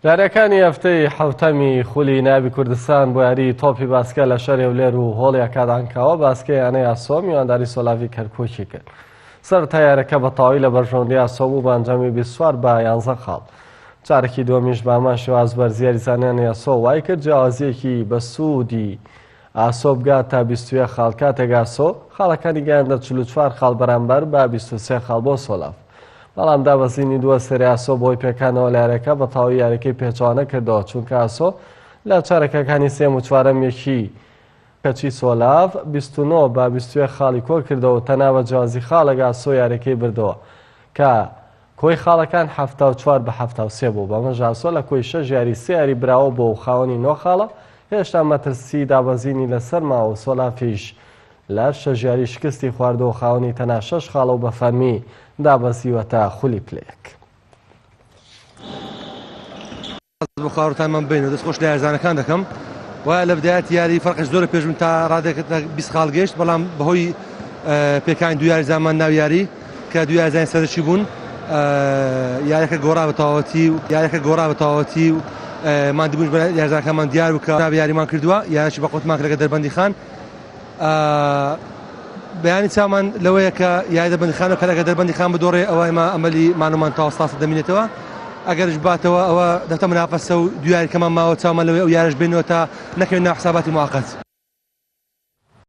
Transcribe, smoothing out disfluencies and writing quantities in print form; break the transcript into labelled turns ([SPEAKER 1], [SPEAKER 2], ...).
[SPEAKER 1] یاریەکانی هەفتەی حەوتەمی خولی نایابی کوردستان بۆ یاری تۆپی باسکە لە شاری هەولێر و هۆڵی ئەکاد عەنکاوە باسکە یانەی ئاسۆ میوانداری سۆلاڤی کەرکوکی کرد. سەرەتا یاریەکە بە تەواوی لە بەرژەوەندی ئاسۆ بوو بە ئەنجامی 24 بە 11 خاڵ. چارەکی دووەمیش بە هەمان شێواز بەرزی یاریزانانی ئاسۆ وای کرد جیاوازیەکی بە سوودی ئاسۆ بگاتە 21 خاڵ کاتێک ئاسۆ خاڵەکانی گەیاندە 44 خاڵ بەرامبەر بە 23 خاڵ بۆ سۆلاڤ. بەڵام دابەزینی دووە سەری ئاسۆ بۆی پێکانەوە لە یاریەکە بە تەواوی یاریەکەی پێچەوانە کردەوە چونکە ئاسۆ لە چارەکەکانی سێم و چوارەم یەکی کەچی سۆلاڤ 29 بە 21 خاڵی کۆ کردەوە و تەنها بە جیاوازی خاڵێک ئاسۆ یاریەکەی بردەوە کە کۆی خاڵەکان 74 بە 73 بوو بەمەش ئاسۆ لە کۆی شەش یاری سێ یاری براوە بۆ و خاوەنی نۆ خاڵە هێشتا مەترسی دابەزینی لەسەر ماوە و سۆلافیش لە شەش یاری شکستی خواردووە و خاوەنی تەنها شەش خاڵە و بە فەرمی دابەزیوەتە خولی پلە یەک.
[SPEAKER 2] بۆ خاوەرتانمان بین و دەست خۆش لە یارزانەکان دەکەم وایە لە بدایەتی یاری فەرقش زۆر پێش من تا ڕادێک 20 خاڵ گەشت بەڵام بەهۆی پێکانی دوو یاریزانمان ناو یاری کە دوو یاریزانی سەرەکی بوون یاریەکە گۆڕا بە تەواوەتی و یاریەکە گۆڕا بە تەواوەتی و ماندبوون بە یاریزانەکانمان دیار بوو کە یاریمان کردووە یاریی بە قوتمان کرد لەگەڵ دەربەندی خان بەیانی چاومان لەوەیە کە یاری دەربەندی خان و کەلەکە دەربەندی خان بدۆڕێ ئەوە ئێمە ئەمەلی مانەمان تاوەستاسە دەمینێتەوە ئەگەرش باتەوە ئەوە دەتە منافەسە و دوو یاریکەمان ماوە چاومان لەوەی ئەو یارش بێنەوە تا نەکەوێت ناو حساباتی موقت.